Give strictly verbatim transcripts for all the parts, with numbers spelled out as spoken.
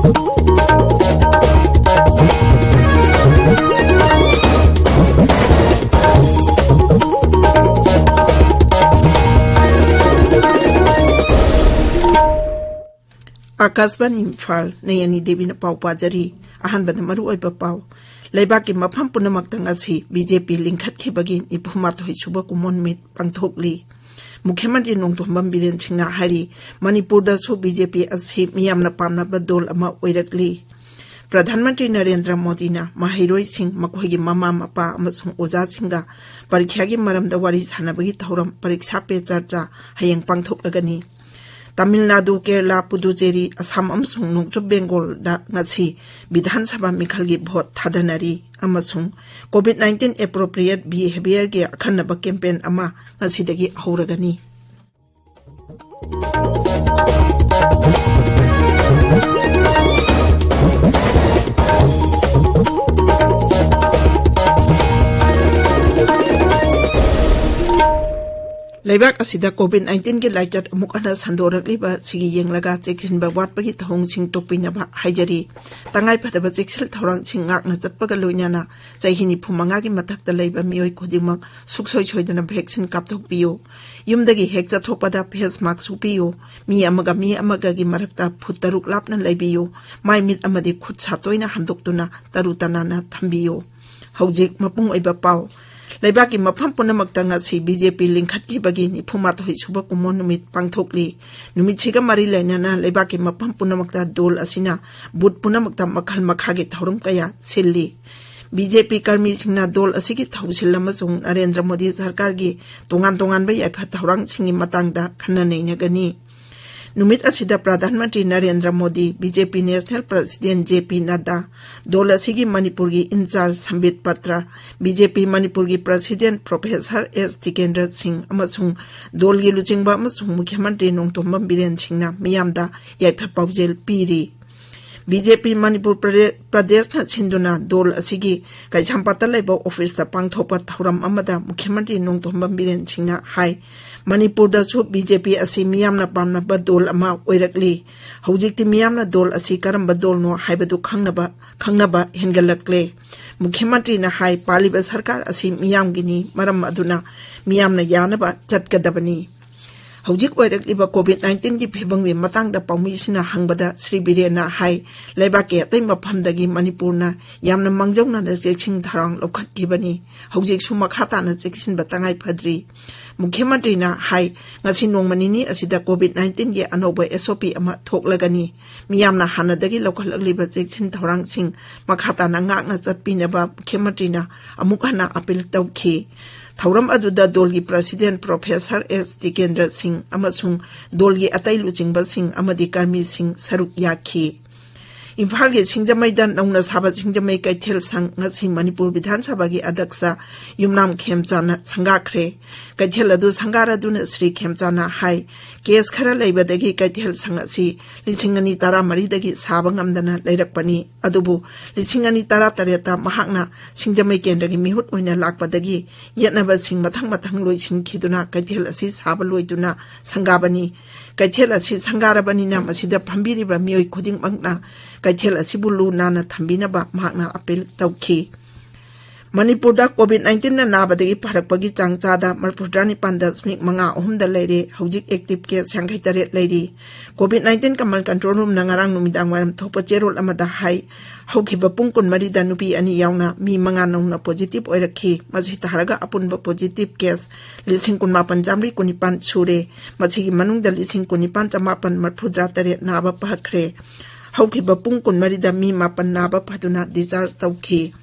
ꯑꯥꯀꯥꯁꯕꯥꯅꯤ ꯏꯝꯐꯥꯜ, ꯅꯌꯅꯤ ꯗꯦꯕꯤꯅ ꯄꯥꯎ ꯄꯥꯖꯔꯤ꯫ ꯑꯍꯥꯟꯕꯗ ꯃꯔꯨꯑꯣꯏꯕ ꯄꯥꯎ꯫ ꯂꯩꯕꯥꯛꯀꯤ ꯃꯐꯝ ꯄꯨꯝꯅꯃꯛꯇ ꯉꯁꯤ ꯕꯤ ꯖꯦ ꯄꯤ ꯂꯤꯡꯈꯠꯈꯤꯕꯒꯤ ꯅꯤꯐꯨ ꯃꯥꯊꯣꯏ ꯁꯨꯕ ꯀꯨꯝꯑꯣꯟ ꯅꯨꯃꯤꯠ ꯄꯥꯡꯊꯣꯛꯂꯤ꯫ ꯃꯨꯈ꯭ꯌ ꯃꯟꯇ꯭ꯔꯤ ꯅꯣꯡꯊꯣꯝꯕꯝ ꯕꯤꯔꯦꯟ ꯁꯤꯡꯅ ꯍꯥꯏꯔꯤ, ꯃꯅꯤꯄꯨꯔꯗꯁꯨ ꯕꯤ ꯖꯦ ꯄꯤ ꯑꯁꯤ ꯃꯤꯌꯥꯝꯅ ꯄꯥꯝꯅꯕ ꯗꯣꯜ ꯑꯃ ꯑꯣꯏꯔꯛꯂꯤ꯫ ꯄ꯭ꯔꯙꯥꯟ ꯃꯟꯇ꯭ꯔꯤ ꯅꯔꯦꯟꯗ꯭ꯔ ꯃꯣꯗꯤꯅ ꯃꯍꯩꯔꯣꯏꯁꯤꯡ, ꯃꯈꯣꯏꯒꯤ ꯃꯃꯥ ꯃꯄꯥ ꯑꯃꯁꯨꯡ ꯑꯣꯖꯥꯁꯤꯡꯒ ꯄꯔꯤꯈ꯭ꯌꯥꯒꯤ ꯃꯔꯝꯗ ꯋꯥꯔꯤ ꯁꯥꯟꯅꯕꯒꯤ ꯊꯧꯔꯝ ꯄꯔꯤꯛꯁꯥ ꯄꯦ ꯆꯔꯆꯥ ꯍꯌꯦꯡ ꯄꯥꯡꯊꯣꯛꯂꯒꯅꯤ꯫ ꯇꯥꯃꯤꯜ ꯅꯥꯗꯨ, ꯀꯦꯔꯂꯥ, ꯄꯨꯗꯨꯆꯦꯔꯤ, ꯑꯁꯥꯝ ꯑꯃꯁꯨꯡ ꯅꯣꯡꯆꯨꯞ ꯕꯦꯡꯒꯣꯜꯗ ꯉꯁꯤ ꯕꯤꯙꯥꯟ ꯁꯚꯥ ꯃꯤꯈꯜꯒꯤ ꯚꯣꯠ ꯊꯥꯗꯅꯔꯤ ꯑꯃꯁꯨꯡ COVID nineteen appropriate behaviourꯒꯤ ꯑꯈꯟꯅꯕ campaign ꯑꯃ ꯉꯁꯤꯗꯒꯤ ꯍꯧꯔꯒꯅꯤ꯫ ꯂꯩꯕꯥꯛ ꯑꯁꯤꯗ COVID nineteenꯒꯤ ꯂꯥꯏꯆꯠ ꯑꯃꯨꯛ ꯍꯟꯅ ꯁꯟꯗꯣꯔꯛꯂꯤꯕ ꯑꯁꯤꯒꯤ ꯌꯦꯡꯂꯒ ꯆꯦꯛꯁꯤꯟꯕ ꯋꯥꯠꯄꯒꯤ ꯊꯧꯑꯣꯡꯁꯤꯡ ꯇꯣꯛꯄꯤꯅꯕ ꯍꯥꯏꯖꯔꯤ꯫ ꯇꯉꯥꯏ ꯐꯗꯕ ꯆꯦꯛꯁꯤꯜ ꯊꯧꯔꯥꯡꯁꯤꯡ ꯉꯥꯛꯅ ꯆꯠꯄꯒ ꯂꯣꯏꯅꯅ ꯆꯍꯤ ꯅꯤꯐꯨ ꯃꯉꯥꯒꯤ ꯃꯊꯛꯇ ꯂꯩꯕ ꯃꯤꯑꯣꯏ ꯈꯨꯗꯤꯡꯃꯛ ꯁꯨꯡꯁꯣꯏ ꯁꯣꯏꯗꯅ vaccine ꯀꯥꯞꯊꯣꯛꯄꯤꯌꯨ꯫ ꯌꯨꯝꯗꯒꯤ ꯍꯦꯛ ꯆꯠꯊꯣꯛꯄꯗ face mask ꯎꯞꯄꯤꯌꯨ꯫ ꯃꯤ ꯑꯃꯒ ꯃꯤ ꯑꯃꯒꯒꯤ ꯃꯔꯛꯇ ꯐꯨꯠ ꯇꯔꯨꯛ ꯂꯥꯞꯅ ꯂꯩꯕꯤꯌꯨ꯫ ꯃꯥꯏ ꯃꯤꯠ ꯑꯃꯗꯤ ꯈꯨꯠ ꯁꯥ ꯇꯣꯏꯅ ꯍꯥꯝꯗꯣꯛꯇꯨꯅ ꯇꯔꯨ ꯇꯅꯥꯟꯅ ꯊꯝꯕꯤꯌꯨ꯫ ꯍꯧꯖꯤꯛ ꯃꯄꯨꯡ ꯑꯣꯏꯕ ꯄꯥꯎ꯫ ꯂꯩꯕꯥꯛꯀꯤ ꯃꯐꯝ ꯄꯨꯝꯅꯃꯛꯇ ꯉꯁꯤ ꯕꯤ ꯖꯦ ꯄꯤ ꯂꯤꯡꯈꯠꯈꯤꯕꯒꯤ ꯅꯤꯐꯨ ꯃꯥꯊꯣꯏ ꯁꯨꯕ ꯀꯨꯝꯑꯣꯟ ꯅꯨꯃꯤꯠ ꯄꯥꯡꯊꯣꯛꯂꯤ꯫ ꯅꯨꯃꯤꯠꯁꯤꯒ ꯃꯔꯤ ꯂꯩꯅꯅ ꯂꯩꯕꯥꯛꯀꯤ ꯃꯐꯝ ꯄꯨꯝꯅꯃꯛꯇ ꯗꯣꯜ ꯑꯁꯤꯅ ꯕꯨꯊ ꯄꯨꯝꯅꯃꯛꯇ ꯃꯈꯜ ꯃꯈꯥꯒꯤ ꯊꯧꯔꯝ ꯀꯌꯥ ꯁꯤꯜꯂꯤ꯫ ꯕꯤ ꯖꯦ ꯄꯤ ꯀꯔꯃꯤꯁꯤꯡꯅ ꯗꯣꯜ ꯑꯁꯤꯒꯤ ꯊꯧꯁꯤꯜ ꯑꯃꯁꯨꯡ ꯅꯔꯦꯟꯗ꯭ꯔ ꯃꯣꯗꯤ ꯁꯔꯀꯥꯔꯒꯤ ꯇꯣꯉꯥꯟ ꯇꯣꯉꯥꯟꯕ ꯌꯥꯏꯐ ꯊꯧꯔꯥꯡꯁꯤꯡꯒꯤ ꯃꯇꯥꯡꯗ ꯈꯟꯅ ꯅꯩꯅꯒꯅꯤ꯫ ꯅꯨꯃꯤꯠ ꯑꯁꯤꯗ ꯄ꯭ꯔꯙꯥꯟ ꯃꯟꯇ꯭ꯔꯤ ꯅꯔꯦꯟꯗ꯭ꯔ ꯃꯣꯗꯤ, ꯕꯤ ꯖꯦ ꯄꯤ ꯅꯦꯁꯅꯦꯜ ꯄ꯭ꯔꯁꯤꯗꯦꯟ ꯖꯦ ꯄꯤ ꯅꯗ꯭ꯗꯥ, ꯗꯣꯜ ꯑꯁꯤꯒꯤ ꯃꯅꯤꯄꯨꯔꯒꯤ ꯏꯟꯆꯥꯔꯖ ꯁꯝꯕꯤꯠ ꯄꯇ꯭ꯔ, ꯕꯤ ꯖꯦ ꯄꯤ ꯃꯅꯤꯄꯨꯔꯒꯤ ꯄ꯭ꯔꯁꯤꯗꯦꯟ ꯄ꯭ꯔꯣꯐꯦꯁꯔ ꯑꯦꯁ ꯖꯤꯇꯦꯟꯗ꯭ꯔ ꯁꯤꯡ ꯑꯃꯁꯨꯡ ꯗꯣꯜꯒꯤ ꯂꯨꯆꯤꯡꯕ ꯑꯃꯁꯨꯡ ꯃꯨꯈ꯭ꯌ ꯃꯟꯇ꯭ꯔꯤ ꯅꯣꯡꯊꯣꯝꯕꯝ ꯕꯤꯔꯦꯟ ꯁꯤꯡꯅ ꯃꯤꯌꯥꯝꯗ ꯌꯥꯏꯐ ꯄꯥꯎꯖꯦꯜ ꯄꯤꯔꯤ꯫ ꯕꯤ ꯖꯦ ꯄꯤ ꯃꯅꯤꯄꯨꯔ ꯄ꯭ꯔꯗꯦ-, ꯄ꯭ꯔꯗꯦꯁꯅ ꯁꯤꯟꯗꯨꯅ ꯗꯣꯜ ꯑꯁꯤꯒꯤ ꯀꯩꯁꯥꯝꯄꯥꯠꯇ ꯂꯩꯕ ꯑꯣꯐꯤꯁꯇ ꯄꯥꯡꯊꯣꯛꯄ ꯊꯧꯔꯝ ꯑꯃꯗ ꯃꯨꯈ꯭ꯌ ꯃꯟꯇ꯭ꯔꯤ ꯅꯣꯡꯊꯣꯝꯕꯝ ꯕꯤꯔꯦꯟ ꯁꯤꯡꯅ ꯍꯥꯏ, ꯃꯅꯤꯄꯨꯔꯗꯁꯨ ꯕꯤ ꯖꯦ ꯄꯤ ꯑꯁꯤ ꯃꯤꯌꯥꯝꯅ ꯄꯥꯝꯅꯕ ꯗꯣꯜ ꯑꯃ ꯑꯣꯏꯔꯛꯂꯤ꯫ ꯍꯧꯖꯤꯛꯇꯤ ꯃꯤꯌꯥꯝꯅ ꯗꯣꯜ ꯑꯁꯤ ꯀꯔꯝꯕ ꯗꯣꯜꯅꯣ ꯍꯥꯏꯕꯗꯨ ꯈꯪꯅꯕ ꯈꯪꯅꯕ ꯍꯦꯟꯒꯠꯂꯛꯂꯦ꯫ ꯃꯨꯈ꯭ꯌ ꯃꯟꯇ꯭ꯔꯤꯅ ꯍꯥꯏ, ꯄꯥꯜꯂꯤꯕ ꯁꯔꯀꯥꯔ ꯑꯁꯤ ꯃꯤꯌꯥꯝꯒꯤꯅꯤ, ꯃꯔꯝ ꯑꯗꯨꯅ ꯃꯤꯌꯥꯝꯅ ꯌꯥꯅꯕ ꯆꯠꯀꯗꯕꯅꯤ꯫ ꯍꯧꯖꯤꯛ ꯑꯣꯏꯔꯛꯂꯤꯕ ꯀꯣꯚꯤꯗ ꯅꯥꯏꯟꯇꯤꯟꯒꯤ ꯐꯤꯕꯝꯒꯤ ꯃꯇꯥꯡꯗ ꯄꯥꯎꯃꯤꯁꯤꯡꯅ ꯍꯪꯕꯗ ꯁ꯭ꯔꯤ ꯕꯤꯔꯦꯟꯅ ꯍꯥꯏ, ꯂꯩꯕꯥꯛꯀꯤ ꯑꯇꯩ ꯃꯐꯝꯗꯒꯤ ꯃꯅꯤꯄꯨꯔꯅ ꯌꯥꯝꯅ ꯃꯥꯡꯖꯧꯅꯅ ꯆꯦꯛꯁꯤꯟ ꯊꯧꯔꯥꯡ ꯂꯧꯈꯠꯈꯤꯕꯅꯤ꯫ ꯍꯧꯖꯤꯛꯁꯨ ꯃꯈꯥ ꯇꯥꯅ ꯆꯦꯛꯁꯤꯟꯕ ꯇꯉꯥꯏ ꯐꯗ꯭ꯔꯤ꯫ ꯃꯨꯈ꯭ꯌ ꯃꯟꯇ꯭ꯔꯤꯅ ꯍꯥꯏ, ꯉꯁꯤ ꯅꯣꯡꯃ ꯅꯤꯅꯤ ꯑꯁꯤꯗ ꯀꯣꯚꯤꯗ ꯅꯥꯏꯟꯇꯤꯟꯒꯤ ꯑꯅꯧꯕ ꯑꯦꯁ ꯑꯣ ꯄꯤ ꯑꯃ ꯊꯣꯛꯂꯒꯅꯤ꯫ ꯃꯤꯌꯥꯝꯅ ꯍꯥꯟꯅꯗꯒꯤ ꯂꯧꯈꯠꯂꯛꯂꯤꯕ ꯆꯦꯛꯁꯤꯟ ꯊꯧꯔꯥꯡꯁꯤꯡ ꯃꯈꯥ ꯇꯥꯅ ꯉꯥꯛꯅ ꯆꯠꯄꯤꯅꯕ ꯃꯨꯈ꯭ꯌ ꯃꯟꯇ꯭ꯔꯤꯅ ꯑꯃꯨꯛ ꯍꯟꯅ ꯑꯄꯤꯜ ꯇꯧꯈꯤ꯫ ꯊꯧꯔꯝ ꯑꯗꯨꯗ ꯗꯣꯜꯒꯤ ꯄ꯭ꯔꯁꯤꯗꯦꯟ ꯄ꯭ꯔꯣꯐꯦꯁꯔ ꯑꯦꯁ ꯖꯤꯀꯦꯟꯗ꯭ꯔ ꯁꯤꯡ ꯑꯃꯁꯨꯡ ꯗꯣꯜꯒꯤ ꯑꯇꯩ ꯂꯨꯆꯤꯡꯕꯁꯤꯡ ꯑꯃꯗꯤ ꯀꯔꯃꯤꯁꯤꯡ ꯁꯔꯨꯛ ꯌꯥꯈꯤ꯫ ꯏꯝꯐꯥꯜꯒꯤ ꯁꯤꯡꯖꯃꯩꯗ ꯅꯧꯅ ꯁꯥꯕ ꯁꯤꯡꯖꯃꯩ ꯀꯩꯊꯦꯜ ꯁꯪ ꯉꯁꯤ ꯃꯅꯤꯄꯨꯔ ꯕꯤꯙꯥꯟ ꯁꯚꯥꯒꯤ ꯑꯗ꯭ꯌꯛꯁ ꯌꯨꯝꯅꯥꯝ ꯈꯦꯝꯆꯥꯟꯅ ꯁꯪꯒꯥꯈ꯭ꯔꯦ꯫ ꯀꯩꯊꯦꯜ ꯑꯗꯨ ꯁꯪꯒꯥꯔꯗꯨꯅ ꯁ꯭ꯔꯤ ꯈꯦꯝꯆꯥꯟꯅ ꯍꯥꯏ, ꯀꯦꯁ ꯈꯔ ꯂꯩꯕꯗꯒꯤ ꯀꯩꯊꯦꯜ ꯁꯪ ꯑꯁꯤ ꯂꯤꯁꯤꯡ ꯑꯅꯤ ꯇꯔꯥꯃꯔꯤꯗꯒꯤ ꯁꯥꯕ ꯉꯝꯗꯅ ꯂꯩꯔꯛꯄꯅꯤ꯫ ꯑꯗꯨꯕꯨ ꯂꯤꯁꯤꯡ ꯑꯅꯤ ꯇꯔꯥꯇꯔꯦꯠꯇ ꯃꯍꯥꯛꯅ ꯁꯤꯡꯖꯃꯩ ꯀꯦꯟꯗ꯭ꯔꯒꯤ ꯃꯤꯍꯨꯠ ꯑꯣꯏꯅ ꯂꯥꯛꯄꯗꯒꯤ ꯌꯦꯠꯅꯕꯁꯤꯡ ꯃꯊꯪ ꯃꯊꯪ ꯂꯣꯏꯁꯤꯟꯈꯤꯗꯨꯅ ꯀꯩꯊꯦꯜ ꯑꯁꯤ ꯁꯥꯕ ꯂꯣꯏꯗꯨꯅ ꯁꯪꯒꯥꯕꯅꯤ꯫ ꯀꯩꯊꯦꯜ ꯑꯁꯤ ꯁꯪꯒꯥꯔꯕꯅꯤꯅ ꯃꯁꯤꯗ ꯐꯝꯕꯤꯔꯤꯕ ꯃꯤꯑꯣꯏ ꯈꯨꯗꯤꯡꯃꯛꯅ ꯀꯩꯊꯦꯜ ꯑꯁꯤꯕꯨ ꯂꯨ ꯅꯥꯟꯅ ꯊꯝꯕꯤꯅꯕ ꯃꯍꯥꯛꯅ ꯑꯄꯤꯜ ꯇꯧꯈꯤ꯫ ꯃꯅꯤꯄꯨꯔꯗ ꯀꯣꯚꯤꯗ ꯅꯥꯏꯟꯇꯤꯟꯅ ꯅꯥꯕꯗꯒꯤ ꯐꯔꯛꯄꯒꯤ ꯆꯥꯡ ꯆꯥꯗ ꯃꯔꯤꯐꯨꯇꯔꯥ ꯅꯤꯄꯥꯟ ꯗꯁꯃꯤꯛ ꯃꯉꯥ ꯑꯍꯨꯝꯗ ꯂꯩꯔꯦ꯫ ꯍꯧꯖꯤꯛ ꯑꯦꯛꯇꯤꯚ ꯀꯦꯁ ꯌꯥꯡꯈꯩ ꯇꯔꯦꯠ ꯂꯩꯔꯤ꯫ ꯀꯣꯚꯤꯗ ꯅꯥꯏꯟꯇꯤꯟ ꯀꯃꯟ ꯀꯟꯇ꯭ꯔꯣꯜ ꯔꯨꯝꯅ ꯉꯔꯥꯡ ꯅꯨꯃꯤꯗꯥꯡ ꯋꯥꯏꯔꯝ ꯊꯣꯛꯄ ꯆꯦꯔꯣꯜ ꯑꯃꯗ ꯍꯥꯏ, ꯍꯧꯈꯤꯕ ꯄꯨꯡ ꯀꯨꯟꯃꯔꯤꯗ ꯅꯨꯄꯤ ꯑꯅꯤ ꯌꯥꯎꯅ ꯃꯤ ꯃꯉꯥ ꯅꯧꯅ ꯄꯣꯖꯤꯇꯤꯚ ꯑꯣꯏꯔꯛꯈꯤ꯫ ꯃꯁꯤ ꯇꯥꯔꯒ ꯑꯄꯨꯟꯕ ꯄꯣꯖꯤꯇꯤꯚ ꯀꯦꯁ ꯂꯤꯁꯤꯡ ꯀꯨꯟꯃꯥꯄꯟ ꯆꯥꯃꯔꯤ ꯀꯨꯟꯅꯤꯄꯥꯟ ꯁꯨꯔꯦ꯫ ꯃꯁꯤꯒꯤ ꯃꯅꯨꯡꯗ ꯂꯤꯁꯤꯡ ꯀꯨꯟꯅꯤꯄꯥꯟ ꯆꯃꯥꯄꯟ ꯃꯔꯤꯐꯨꯇꯔꯥ ꯇꯔꯦꯠ ꯅꯥꯕ ꯐꯈ꯭ꯔꯦ꯫ ꯍꯧꯈꯤꯕ ꯄꯨꯡ ꯀꯨꯟꯃꯔꯤꯗ ꯃꯤ ꯃꯥꯄꯟ ꯅꯥꯕ ꯐꯗꯨꯅ ꯗꯤꯁꯆꯥꯔꯖ ꯇꯧꯈꯤ꯫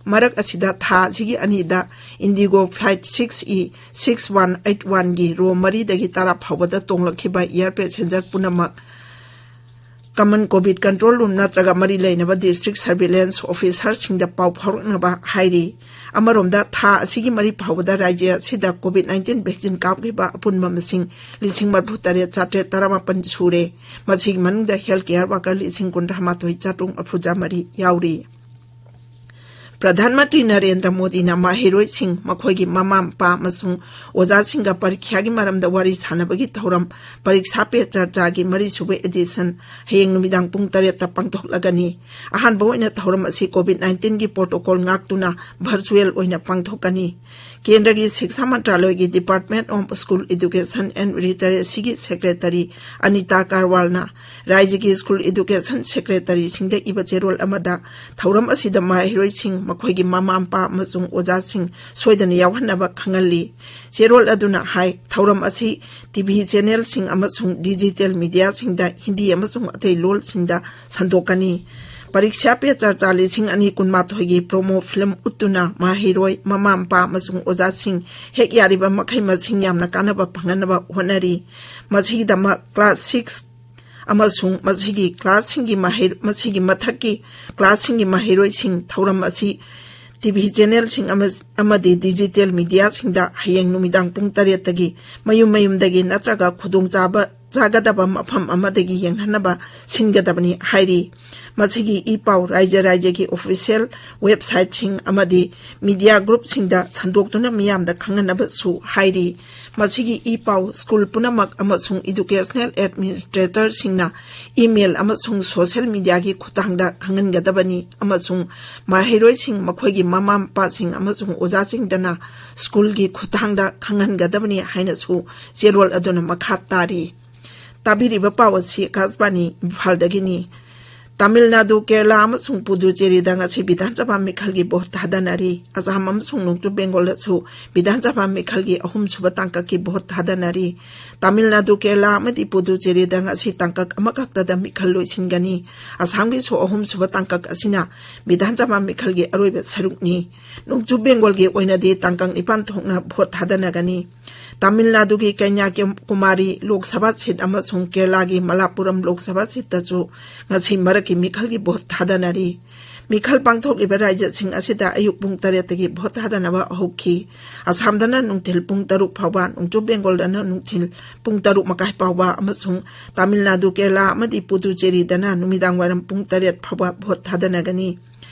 ꯃꯔꯛ ꯑꯁꯤꯗ ꯊꯥ ꯑꯁꯤꯒꯤ ꯑꯅꯤꯗ IndiGo flight six E six one eight ꯋꯥꯟꯒꯤ ꯔꯣ ꯃꯔꯤꯗꯒꯤ ꯇꯔꯥ ꯐꯥꯎꯕꯗ ꯇꯣꯡꯂꯛꯈꯤꯕ ꯏꯌꯥꯔ ꯄꯦꯁꯦꯟꯖꯔ ꯄꯨꯝꯅꯃꯛ ꯀꯃꯟ ꯀꯣꯚꯤꯗ ꯀꯟꯇ꯭ꯔꯣꯜ ꯔꯨꯝ ꯅꯠꯇ꯭ꯔꯒ ꯃꯔꯤ ꯂꯩꯅꯕ ꯗꯤꯁꯇ꯭ꯔꯤꯛ ꯁꯔꯚꯤꯂꯦꯟꯁ ꯑꯣꯐꯤꯁꯔꯁꯤꯡꯗ ꯄꯥꯎ ꯐꯥꯎꯔꯛꯅꯕ ꯍꯥꯏꯔꯤ꯫ ꯑꯃꯔꯣꯝꯗ, ꯊꯥ ꯑꯁꯤꯒꯤ ꯃꯔꯤ ꯐꯥꯎꯕꯗ ꯔꯥꯖ꯭ꯌ ꯑꯁꯤꯗ ꯀꯣꯚꯤꯗ ꯅꯥꯏꯟꯇꯤꯟ ꯚꯦꯛꯁꯤꯟ ꯀꯥꯞꯈꯤꯕ ꯑꯄꯨꯟꯕ ꯃꯁꯤꯡ ꯂꯤꯁꯤꯡ ꯃꯔꯤꯐꯨ ꯇꯔꯦꯠ ꯆꯥꯇ꯭ꯔꯦꯠ ꯇꯔꯥꯃꯥꯄꯟ ꯁꯨꯔꯦ꯫ ꯃꯁꯤꯒꯤ ꯃꯅꯨꯡꯗ ꯍꯦꯜꯊ ꯀꯦꯌꯔ ꯋꯥꯀꯔ ꯂꯤꯁꯤꯡ ꯀꯨꯟꯊ꯭ꯔꯥ ꯃꯥꯊꯣꯏ ꯆꯥꯇ꯭ꯔꯨꯛ ꯃꯔꯤꯐꯨꯇꯔꯥ ꯃꯔꯤ ꯌꯥꯎꯔꯤ꯫ ꯄ꯭ꯔꯙꯥꯟ ꯃꯟꯇ꯭ꯔꯤ ꯅꯔꯦꯟꯗ꯭ꯔ ꯃꯣꯗꯤꯅ ꯃꯍꯩꯔꯣꯏꯁꯤꯡ, ꯃꯈꯣꯏꯒꯤ ꯃꯃꯥ ꯃꯄꯥ ꯑꯃꯁꯨꯡ ꯑꯣꯖꯥꯁꯤꯡꯒ ꯄꯔꯤꯈ꯭ꯌꯥꯒꯤ ꯃꯔꯝꯗ ꯋꯥꯔꯤ ꯁꯥꯟꯅꯕꯒꯤ ꯊꯧꯔꯝ ꯄꯔꯤꯛꯁꯥ ꯄꯦ ꯆꯔꯆꯥꯒꯤ ꯃꯔꯤꯁꯨꯕ ꯑꯦꯗꯤꯁꯟ ꯍꯌꯦꯡ ꯅꯨꯃꯤꯗꯥꯡ ꯄꯨꯡ ꯇꯔꯦꯠꯇ ꯄꯥꯡꯊꯣꯛꯂꯒꯅꯤ꯫ ꯑꯍꯥꯟꯕ ꯑꯣꯏꯅ ꯊꯧꯔꯝ ꯑꯁꯤ ꯀꯣꯚꯤꯗ ꯅꯥꯏꯟꯇꯤꯟꯒꯤ ꯄ꯭ꯔꯣꯇꯣꯀꯣꯜ ꯉꯥꯛꯇꯨꯅ ꯚꯔꯆꯨꯑꯦꯜ ꯑꯣꯏꯅ ꯄꯥꯡꯊꯣꯛꯀꯅꯤ꯫ ꯀꯦꯟꯗ꯭ꯔꯒꯤ ꯁꯤꯛꯁꯥ ꯃꯟꯇ꯭ꯔꯥꯂꯣꯏꯒꯤ Department of School Education and Literacyꯒꯤ Secretary Anita ꯀꯥꯔꯋꯥꯜꯅ ꯔꯥꯏꯖ꯭ꯌꯒꯤ ꯁ꯭ꯀꯨꯜ ꯑꯦꯗꯨꯀꯦꯁꯟ ꯁꯦꯀ꯭ꯔꯦꯇꯔꯤꯁꯤꯡꯗ ꯏꯕ ꯆꯦꯔꯣꯜ ꯑꯃꯗ ꯊꯧꯔꯝ ꯑꯁꯤꯗ ꯃꯍꯩꯔꯣꯏꯁꯤꯡ, ꯃꯈꯣꯏꯒꯤ ꯃꯃꯥ ꯃꯄꯥ ꯑꯃꯁꯨꯡ ꯑꯣꯖꯥꯁꯤꯡ ꯁꯣꯏꯗꯅ ꯌꯥꯎꯍꯟꯅꯕ ꯈꯪꯍꯜꯂꯤ꯫ ꯆꯦꯔꯣꯜ ꯑꯗꯨꯅ ꯍꯥꯏ, ꯊꯧꯔꯝ ꯑꯁꯤ ꯇꯤꯚꯤ ꯆꯦꯅꯦꯜꯁꯤꯡ ꯑꯃꯁꯨꯡ ꯗꯤꯖꯤꯇꯦꯜ ꯃꯤꯗꯤꯌꯥꯁꯤꯡꯗ ꯍꯤꯟꯗꯤ ꯑꯃꯁꯨꯡ ꯑꯇꯩ ꯂꯣꯜꯁꯤꯡꯗ ꯁꯟꯗꯣꯛꯀꯅꯤ꯫ ꯄꯔꯤꯛꯁꯥ ꯄꯦ ꯆꯔꯆꯥ ꯂꯤꯁꯤꯡ ꯑꯅꯤ ꯀꯨꯟꯃꯥꯊꯣꯏꯒꯤ ꯄ꯭ꯔꯣꯃꯣ ꯐꯤꯂꯝ ꯎꯠꯇꯨꯅ ꯃꯍꯩꯔꯣꯏ, ꯃꯃꯥ ꯃꯄꯥ ꯑꯃꯁꯨꯡ ꯑꯣꯖꯥꯁꯤꯡ ꯍꯦꯛ ꯌꯥꯔꯤꯕ ꯃꯈꯩ ꯃꯁꯤꯡ ꯌꯥꯝꯅ ꯀꯥꯟꯅꯕ ꯐꯪꯍꯟꯅꯕ ꯍꯣꯠꯅꯔꯤ꯫ ꯃꯁꯤꯒꯤꯗꯃꯛ ꯀ꯭ꯂꯥꯁ ꯁꯤꯛꯁ ꯑꯃꯁꯨꯡ ꯃꯁꯤꯒꯤ ꯀ꯭ꯂꯥꯁꯁꯤꯡꯒꯤ ꯃꯍꯩ-, ꯃꯁꯤꯒꯤ ꯃꯊꯛꯀꯤ ꯀ꯭ꯂꯥꯁꯁꯤꯡꯒꯤ ꯃꯍꯩꯔꯣꯏꯁꯤꯡ ꯊꯧꯔꯝ ꯑꯁꯤ ꯇꯤꯚꯤ ꯆꯦꯅꯦꯜꯁꯤꯡ ꯑꯃ-, ꯑꯃꯗꯤ ꯗꯤꯖꯤꯇꯦꯜ ꯃꯤꯗꯤꯌꯥꯁꯤꯡꯗ ꯍꯌꯦꯡ ꯅꯨꯃꯤꯗꯥꯡ ꯄꯨꯡ ꯇꯔꯦꯠꯇꯒꯤ ꯃꯌꯨꯝ ꯃꯌꯨꯝꯗꯒꯤ ꯅꯠꯇ꯭ꯔꯒ ꯈꯨꯗꯣꯡꯆꯥꯕ ꯆꯥꯒꯗꯕ ꯃꯐꯝ ꯑꯃꯗꯒꯤ ꯌꯦꯡꯍꯟꯅꯕ ꯁꯤꯟꯒꯗꯕꯅꯤ ꯍꯥꯏꯔꯤ꯫ ꯃꯁꯤꯒꯤ ꯏ ꯄꯥꯎ ꯔꯥꯏꯖ꯭ꯌ ꯔꯥꯏꯖ꯭ꯌꯒꯤ ꯑꯣꯐꯤꯁꯤꯌꯦꯜ ꯋꯦꯕꯁꯥꯏꯠꯁꯤꯡ ꯑꯃꯗꯤ ꯃꯤꯗꯤꯌꯥ ꯒ꯭ꯔꯨꯞꯁꯤꯡꯗ ꯁꯟꯗꯣꯛꯇꯨꯅ ꯃꯤꯌꯥꯝꯗ ꯈꯪꯍꯟꯅꯕꯁꯨ ꯍꯥꯏꯔꯤ꯫ ꯃꯁꯤꯒꯤ ꯏ ꯄꯥꯎ ꯁ꯭ꯀꯨꯜ ꯄꯨꯝꯅꯃꯛ ꯑꯃꯁꯨꯡ ꯏꯗꯨꯀꯦꯁꯅꯦꯜ ꯑꯦꯗꯃꯤꯅꯤꯁꯇ꯭ꯔꯦꯇꯔꯁꯤꯡꯅ ꯏꯃꯦꯜ ꯑꯃꯁꯨꯡ ꯁꯣꯁꯤꯌꯦꯜ ꯃꯤꯗꯤꯌꯥꯒꯤ ꯈꯨꯠꯊꯥꯡꯗ ꯈꯪꯍꯟꯒꯗꯕꯅꯤ ꯑꯃꯁꯨꯡ ꯃꯍꯩꯔꯣꯏꯁꯤꯡ, ꯃꯈꯣꯏꯒꯤ ꯃꯃꯥ ꯃꯄꯥꯁꯤꯡ ꯑꯃꯁꯨꯡ ꯑꯣꯖꯥꯁꯤꯡꯗꯅ ꯁ꯭ꯀꯨꯜꯒꯤ ꯈꯨꯠꯊꯥꯡꯗ ꯈꯪꯍꯟꯒꯗꯕꯅꯤ ꯍꯥꯏꯅꯁꯨ ꯆꯦꯔꯣꯜ ꯑꯗꯨꯅ ꯃꯈꯥ ꯇꯥꯔꯤ꯫ ꯇꯥꯕꯤꯔꯤꯕ ꯄꯥꯎ ꯑꯁꯤ ꯑꯀꯥꯁꯕꯥꯅꯤ ꯏꯝꯐꯥꯜꯗꯒꯤꯅꯤ꯫ ꯇꯥꯃꯤꯜ ꯅꯥꯗꯨ, ꯀꯦꯔꯂꯥ ꯑꯃꯁꯨꯡ ꯄꯨꯗꯨꯆꯦꯔꯤꯗ ꯉꯁꯤ ꯕꯤꯙꯥꯟ ꯁꯚꯥ ꯃꯤꯈꯜꯒꯤ ꯚꯣꯠ ꯊꯥꯗꯅꯔꯤ꯫ ꯑꯁꯥꯝ ꯑꯃꯁꯨꯡ ꯅꯣꯡꯆꯨꯞ ꯕꯦꯡꯒꯣꯜꯗꯁꯨ ꯕꯤꯙꯥꯟ ꯁꯚꯥ ꯃꯤꯈꯜꯒꯤ ꯑꯍꯨꯝꯁꯨꯕ ꯇꯥꯡꯀꯛꯀꯤ ꯚꯣꯠ ꯊꯥꯗꯅꯔꯤ꯫ ꯇꯥꯃꯤꯜ ꯅꯥꯗꯨ, ꯀꯦꯔꯂꯥ ꯑꯃꯗꯤ ꯄꯨꯗꯨꯆꯦꯔꯤꯗ ꯉꯁꯤ ꯇꯥꯡꯀꯛ ꯑꯃꯈꯛꯇꯗ ꯃꯤꯈꯜ ꯂꯣꯏꯁꯤꯟꯒꯅꯤ꯫ ꯑꯁꯥꯝꯒꯤꯁꯨ ꯑꯍꯨꯝꯁꯨꯕ ꯇꯥꯡꯀꯛ ꯑꯁꯤꯅ ꯕꯤꯙꯥꯟ ꯁꯚꯥ ꯃꯤꯈꯜꯒꯤ ꯑꯔꯣꯏꯕ ꯁꯔꯨꯛꯅꯤ꯫ ꯅꯣꯡꯆꯨꯞ ꯕꯦꯡꯒꯣꯜꯒꯤ ꯑꯣꯏꯅꯗꯤ ꯇꯥꯡꯀꯛ ꯅꯤꯄꯥꯟ ꯊꯣꯛꯅ ꯚꯣꯠ ꯊꯥꯗꯅꯒꯅꯤ꯫ ꯇꯥꯃꯤꯜ ꯅꯥꯗꯨꯒꯤ ꯀꯟꯌꯥꯀꯨꯃꯥꯔꯤ ꯂꯣꯛ ꯁꯚꯥ ꯁꯤꯠ ꯑꯃꯁꯨꯡ ꯀꯦꯔꯂꯥꯒꯤ ꯃꯂꯥꯄꯨꯔꯝ ꯂꯣꯛ ꯁꯚꯥ ꯁꯤꯠꯇꯁꯨ ꯉꯁꯤ ꯃꯔꯛꯀꯤ ꯃꯤꯈꯜꯒꯤ ꯚꯣꯠ ꯊꯥꯗꯅꯔꯤ꯫ ꯃꯤꯈꯜ ꯄꯥꯡꯊꯣꯛꯂꯤꯕ ꯔꯥꯖ꯭ꯌꯁꯤꯡ ꯑꯁꯤꯗ ꯑꯌꯨꯛ ꯄꯨꯡ ꯇꯔꯦꯠꯇꯒꯤ ꯚꯣꯠ ꯊꯥꯗꯅꯕ ꯍꯧꯈꯤ꯫ ꯑꯁꯥꯝꯗꯅ ꯅꯨꯡꯊꯤꯜ ꯄꯨꯡ ꯇꯔꯨꯛ ꯐꯥꯎꯕ, ꯅꯣꯡꯆꯨꯞ ꯕꯦꯡꯒꯣꯜꯗꯅ ꯅꯨꯡꯊꯤꯜ ꯄꯨꯡ ꯇꯔꯨꯛ ꯃꯈꯥꯏ ꯐꯥꯎꯕ ꯑꯃꯁꯨꯡ ꯇꯥꯃꯤꯜ ꯅꯥꯗꯨ, ꯀꯦꯔꯂꯥ ꯑꯃꯗꯤ ꯄꯨꯗꯨꯆꯦꯔꯤꯗꯅ ꯅꯨꯃꯤꯗꯥꯡ ꯋꯥꯏꯔꯝ ꯄꯨꯡ ꯇꯔꯦꯠ ꯐꯥꯎꯕ ꯚꯣꯠ ꯊꯥꯗꯅꯒꯅꯤ꯫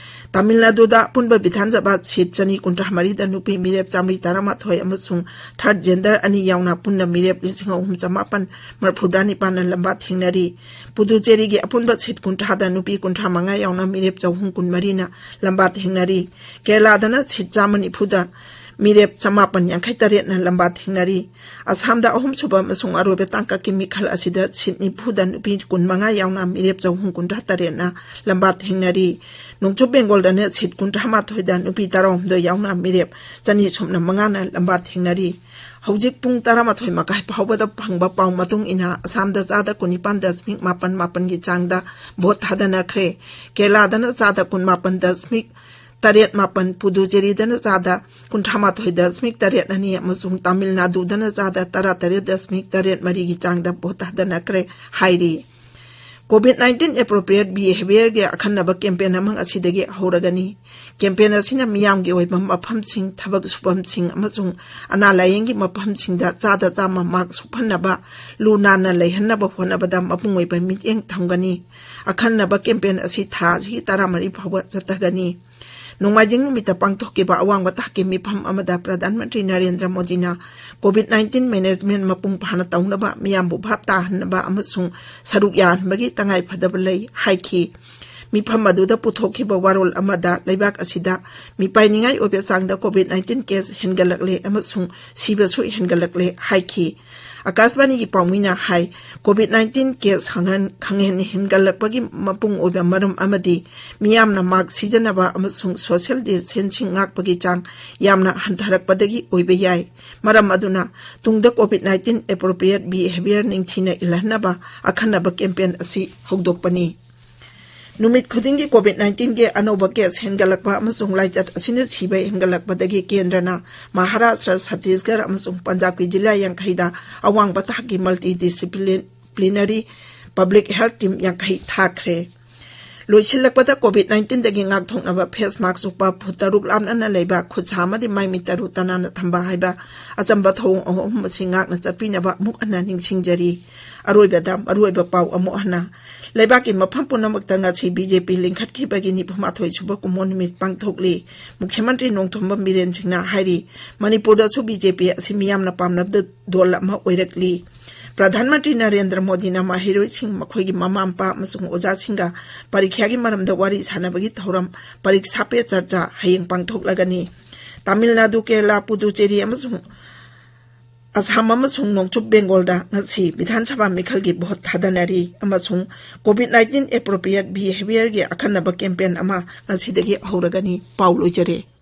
ꯇꯥꯃꯤꯜ ꯅꯥꯗꯨꯗ ꯑꯄꯨꯟꯕ ꯕꯤꯙꯥꯟ ꯁꯚꯥ ꯁꯤꯠ ꯆꯅꯤ ꯀꯨꯟꯊ꯭ꯔꯥ ꯃꯔꯤꯗ ꯅꯨꯄꯤ ꯃꯤꯔꯦꯞ ꯆꯥꯃꯔꯤ ꯇꯔꯥꯃꯥꯊꯣꯏ ꯑꯃꯁꯨꯡ ꯊꯥꯔꯗ ꯖꯦꯟꯗꯔ ꯑꯅꯤ ꯌꯥꯎꯅ ꯄꯨꯟꯅ ꯃꯤꯔꯦꯞ ꯂꯤꯁꯤꯡ ꯑꯍꯨꯝ ꯆꯃꯥꯄꯟ ꯃꯔꯤꯐꯨꯇꯔꯥ ꯅꯤꯄꯥꯟꯅ ꯂꯝꯕꯥ ꯊꯦꯡꯅꯔꯤ꯫ ꯄꯨꯗꯨꯆꯦꯔꯤꯒꯤ ꯑꯄꯨꯟꯕ ꯁꯤꯠ ꯀꯨꯟꯊ꯭ꯔꯥꯗ ꯅꯨꯄꯤ ꯀꯨꯟꯊ꯭ꯔꯥ ꯃꯉꯥ ꯌꯥꯎꯅ ꯃꯤꯔꯦꯞ ꯆꯍꯨꯝ ꯀꯨꯟꯃꯔꯤꯅ ꯂꯝꯕꯥ ꯊꯦꯡꯅꯔꯤ꯫ ꯀꯦꯔꯂꯥꯗꯅ ꯁꯤꯠ ꯆꯥꯝꯃ ꯅꯤꯐꯨꯗ ꯃꯤꯔꯦꯞ ꯆꯃꯥꯄꯟ ꯌꯥꯡꯈꯩ ꯇꯔꯦꯠꯅ ꯂꯝꯕꯥ ꯊꯦꯡꯅꯔꯤ꯫ ꯑꯁꯥꯝꯗ ꯑꯍꯨꯝꯁꯨꯕ ꯑꯃꯁꯨꯡ ꯑꯔꯣꯏꯕ ꯇꯥꯡꯀꯛꯀꯤ ꯃꯤꯈꯜ ꯑꯁꯤꯗ ꯁꯤꯠ ꯅꯤꯐꯨꯗ ꯅꯨꯄꯤ ꯀꯨꯟꯃꯉꯥ ꯌꯥꯎꯅ ꯃꯤꯔꯦꯞ ꯆꯍꯨꯝ ꯀꯨꯟꯊ꯭ꯔꯥ ꯇꯔꯦꯠꯅ ꯂꯝꯕꯥ ꯊꯦꯡꯅꯔꯤ꯫ ꯅꯣꯡꯆꯨꯞ ꯕꯦꯡꯒꯣꯜꯗꯅ ꯁꯤꯠ ꯀꯨꯟꯊ꯭ꯔꯥ ꯃꯥꯊꯣꯏꯗ ꯅꯨꯄꯤ ꯇꯔꯥꯍꯨꯝꯗꯣꯏ ꯌꯥꯎꯅ ꯃꯤꯔꯦꯞ ꯆꯅꯤ ꯁꯨꯞꯅ ꯃꯉꯥꯅ ꯂꯝꯕꯥ ꯊꯦꯡꯅꯔꯤ꯫ ꯍꯧꯖꯤꯛ ꯄꯨꯡ ꯇꯔꯥꯃꯥꯊꯣꯏ ꯃꯈꯥꯏ ꯐꯥꯎꯕꯗ ꯐꯪꯕ ꯄꯥꯎ ꯃꯇꯨꯡ ꯏꯟꯅ ꯑꯁꯥꯝꯗ ꯆꯥꯗ ꯀꯨꯟꯅꯤꯄꯥꯟ ꯗꯁꯃꯤꯛ ꯃꯥꯄꯟ ꯃꯥꯄꯟꯒꯤ ꯆꯥꯡꯗ ꯚꯣꯠ ꯊꯥꯗꯅꯈ꯭ꯔꯦ꯫ ꯀꯦꯔꯂꯥꯗꯅ ꯆꯥꯗ ꯀꯨꯟꯃꯥꯄꯟ ꯗꯁꯃꯤꯛ ꯇꯔꯦꯠ ꯃꯥꯄꯟ, ꯄꯨꯗꯨꯆꯦꯔꯤꯗꯅ ꯆꯥꯗ ꯀꯨꯟꯊ꯭ꯔꯥ ꯃꯥꯊꯣꯏ ꯗꯁꯃꯤꯛ ꯇꯔꯦꯠ ꯑꯅꯤ ꯑꯃꯁꯨꯡ ꯇꯥꯃꯤꯜ ꯅꯥꯗꯨꯗꯅ ꯆꯥꯗ ꯇꯔꯥ ꯇꯔꯦꯠ ꯗꯁꯃꯤꯛ ꯇꯔꯦꯠ ꯃꯔꯤꯒꯤ ꯆꯥꯡꯗ ꯚꯣꯠ ꯊꯥꯗꯅꯈ꯭ꯔꯦ ꯍꯥꯏꯔꯤ꯫ COVID nineteen appropriate behaviourꯒꯤ ꯑꯈꯟꯅꯕ campaign ꯑꯃ ꯉꯁꯤꯗꯒꯤ ꯍꯧꯔꯒꯅꯤ꯫ Campaign ꯑꯁꯤꯅ ꯃꯤꯌꯥꯝꯒꯤ ꯑꯣꯏꯕ ꯃꯐꯝꯁꯤꯡ, ꯊꯕꯛ ꯁꯨꯐꯝꯁꯤꯡ ꯑꯃꯁꯨꯡ ꯑꯅꯥ ꯂꯥꯌꯦꯡꯒꯤ ꯃꯐꯝꯁꯤꯡꯗ ꯆꯥꯗ ꯆꯥꯝꯃ ꯃꯥꯛ ꯁꯨꯞꯍꯟꯅꯕ, ꯂꯨ ꯅꯥꯟꯅ ꯂꯩꯍꯟꯅꯕ ꯍꯣꯠꯅꯕꯗ ꯃꯄꯨꯡ ꯑꯣꯏꯕ ꯃꯤꯠꯌꯦꯡ ꯊꯝꯒꯅꯤ꯫ ꯑꯈꯟꯅꯕ campaign ꯑꯁꯤ ꯊꯥ ꯑꯁꯤꯒꯤ ꯇꯔꯥꯃꯔꯤ ꯐꯥꯎꯕ ꯆꯠꯊꯒꯅꯤ꯫ ꯅꯣꯡꯃꯥꯏꯖꯤꯡ ꯅꯨꯃꯤꯠꯇ ꯄꯥꯡꯊꯣꯛꯈꯤꯕ ꯑꯋꯥꯡꯕ ꯊꯥꯛꯀꯤ ꯃꯤꯐꯝ ꯑꯃꯗ ꯄ꯭ꯔꯙꯥꯟ ꯃꯟꯇ꯭ꯔꯤ ꯅꯔꯦꯟꯗ꯭ꯔ ꯃꯣꯗꯤꯅ COVID nineteen management ꯃꯄꯨꯡ ꯐꯥꯅ ꯇꯧꯅꯕ, ꯃꯤꯌꯥꯝꯕꯨ ꯚꯥꯞ ꯇꯥꯍꯟꯅꯕ ꯑꯃꯁꯨꯡ ꯁꯔꯨꯛ ꯌꯥꯍꯟꯕꯒꯤ ꯇꯉꯥꯏꯐꯗꯕ ꯂꯩ ꯍꯥꯏꯈꯤ꯫ ꯃꯤꯐꯝ ꯑꯗꯨꯗ ꯄꯨꯊꯣꯛꯈꯤꯕ ꯋꯥꯔꯣꯜ ꯑꯃꯗ ꯂꯩꯕꯥꯛ ꯑꯁꯤꯗ ꯃꯤꯄꯥꯏꯅꯤꯡꯉꯥꯏ ꯑꯣꯏꯕ ꯆꯥꯡꯗ COVID nineteen case ꯍꯦꯟꯒꯠꯂꯛꯂꯦ ꯑꯃꯁꯨꯡ ꯁꯤꯕꯁꯨ ꯍꯦꯟꯒꯠꯂꯛꯂꯦ ꯍꯥꯏꯈꯤ꯫ ꯑꯀꯥꯁꯕꯥꯅꯤꯒꯤ ꯄꯥꯎꯃꯤꯅ ꯍꯥꯏ, COVID nineteen case ꯈꯪꯍꯟ-, ꯈꯪꯍꯦꯟ ꯍꯦꯟꯒꯠꯂꯛꯄꯒꯤ ꯃꯄꯨꯡ ꯑꯣꯏꯕ ꯃꯔꯝ ꯑꯃꯗꯤ ꯃꯤꯌꯥꯝꯅ mask ꯁꯤꯖꯤꯟꯅꯕ ꯑꯃꯁꯨꯡ social distancing ꯉꯥꯛꯄꯒꯤ ꯆꯥꯡ ꯌꯥꯝꯅ ꯍꯟꯊꯔꯛꯄꯗꯒꯤ ꯑꯣꯏꯕ ꯌꯥꯏ꯫ ꯃꯔꯝ ꯑꯗꯨꯅ ꯇꯨꯡꯗ COVID nineteen appropriate behaviour ꯅꯤꯡꯊꯤꯅ ꯏꯜꯍꯟꯅꯕ ꯑꯈꯟꯅꯕ campaign ꯑꯁꯤ ꯍꯧꯗꯣꯛꯄꯅꯤ꯫ ꯅꯨꯃꯤꯠ ꯈꯨꯗꯤꯡꯒꯤ COVID nineteenꯒꯤ ꯑꯅꯧꯕ case ꯍꯦꯟꯒꯠꯂꯛꯄ ꯑꯃꯁꯨꯡ ꯂꯥꯏꯆꯠ ꯑꯁꯤꯅ ꯁꯤꯕ ꯍꯦꯟꯒꯠꯂꯛꯄꯗꯒꯤ ꯀꯦꯟꯗ꯭ꯔꯅ ꯃꯍꯥꯔꯥꯁꯇ꯭ꯔ, ꯆꯇꯤꯁꯒꯔ ꯑꯃꯁꯨꯡ ꯄꯟꯖꯥꯕꯀꯤ ꯖꯤꯂꯥ ꯌꯥꯡꯈꯩꯗ ꯑꯋꯥꯡꯕ ꯊꯥꯛꯀꯤ multidisciplinary public health team ꯌꯥꯡꯈꯩ ꯊꯥꯈ꯭ꯔꯦ꯫ ꯂꯣꯏꯁꯤꯜꯂꯛꯄꯗ COVID nineteenꯗꯒꯤ ꯉꯥꯛꯊꯣꯛꯅꯕ face mask ꯎꯞꯄ, ꯐꯨꯠ ꯇꯔꯨꯛ ꯂꯥꯞꯅꯅ ꯂꯩꯕ, ꯈꯨꯠ ꯁꯥ ꯑꯃꯗꯤ ꯃꯥꯏ ꯃꯤꯠ ꯇꯔꯨ ꯇꯅꯥꯟꯅ ꯊꯝꯕ ꯍꯥꯏꯕ ꯑꯆꯝꯕ ꯊꯧꯑꯣꯡ ꯑꯍꯨꯝ ꯑꯁꯤ ꯉꯥꯛꯅ ꯆꯠꯄꯤꯅꯕ ꯑꯃꯨꯛ ꯍꯟꯅ ꯅꯤꯡꯁꯤꯡꯖꯔꯤ꯫ ꯑꯔꯣꯏꯕꯗ ꯃꯔꯨꯑꯣꯏꯕ ꯄꯥꯎ ꯑꯃꯨꯛ ꯍꯟꯅ꯫ ꯂꯩꯕꯥꯛꯀꯤ ꯃꯐꯝ ꯄꯨꯝꯅꯃꯛꯇ ꯉꯁꯤ ꯕꯤ ꯖꯦ ꯄꯤ ꯂꯤꯡꯈꯠꯈꯤꯕꯒꯤ ꯅꯤꯐꯨ ꯃꯥꯊꯣꯏ ꯁꯨꯕ ꯀꯨꯝꯑꯣꯟ ꯅꯨꯃꯤꯠ ꯄꯥꯡꯊꯣꯛꯂꯤ꯫ ꯃꯨꯈ꯭ꯌ ꯃꯟꯇ꯭ꯔꯤ ꯅꯣꯡꯊꯣꯝꯕꯝ ꯕꯤꯔꯦꯟ ꯁꯤꯡꯅ ꯍꯥꯏꯔꯤ, ꯃꯅꯤꯄꯨꯔꯗꯁꯨ ꯕꯤ ꯖꯦ ꯄꯤ ꯑꯁꯤ ꯃꯤꯌꯥꯝꯅ ꯄꯥꯝꯅꯕ ꯗꯣꯜ ꯑꯃ ꯑꯣꯏꯔꯛꯂꯤ꯫ ꯄ꯭ꯔꯙꯥꯟ ꯃꯟꯇ꯭ꯔꯤ ꯅꯔꯦꯟꯗ꯭ꯔ ꯃꯣꯗꯤꯅ ꯃꯍꯩꯔꯣꯏꯁꯤꯡ, ꯃꯈꯣꯏꯒꯤ ꯃꯃꯥ ꯃꯄꯥ ꯑꯃꯁꯨꯡ ꯑꯣꯖꯥꯁꯤꯡꯒ ꯄꯔꯤꯈ꯭ꯌꯥꯒꯤ ꯃꯔꯝꯗ ꯋꯥꯔꯤ ꯁꯥꯟꯅꯕꯒꯤ ꯊꯧꯔꯝ ꯄꯔꯤꯛꯁꯥ ꯄꯦ ꯆꯔꯆꯥ ꯍꯌꯦꯡ ꯄꯥꯡꯊꯣꯛꯂꯒꯅꯤ꯫ ꯇꯥꯃꯤꯜ ꯅꯥꯗꯨ, ꯀꯦꯔꯂꯥ, ꯄꯨꯗꯨꯆꯦꯔꯤ ꯑꯃꯁꯨꯡ ꯑꯁꯥꯝ ꯑꯃꯁꯨꯡ ꯅꯣꯡꯆꯨꯞ ꯕꯦꯡꯒꯣꯜꯗ ꯉꯁꯤ ꯕꯤꯙꯥꯟ ꯁꯚꯥ ꯃꯤꯈꯜꯒꯤ ꯚꯣꯠ ꯊꯥꯗꯅꯔꯤ ꯑꯃꯁꯨꯡ COVID nineteen appropriate behaviourꯒꯤ ꯑꯈꯟꯅꯕ campaign ꯑꯃ ꯉꯁꯤꯗꯒꯤ ꯍꯧꯔꯒꯅꯤ꯫ ꯄꯥꯎ ꯂꯣꯏꯖꯔꯦ꯫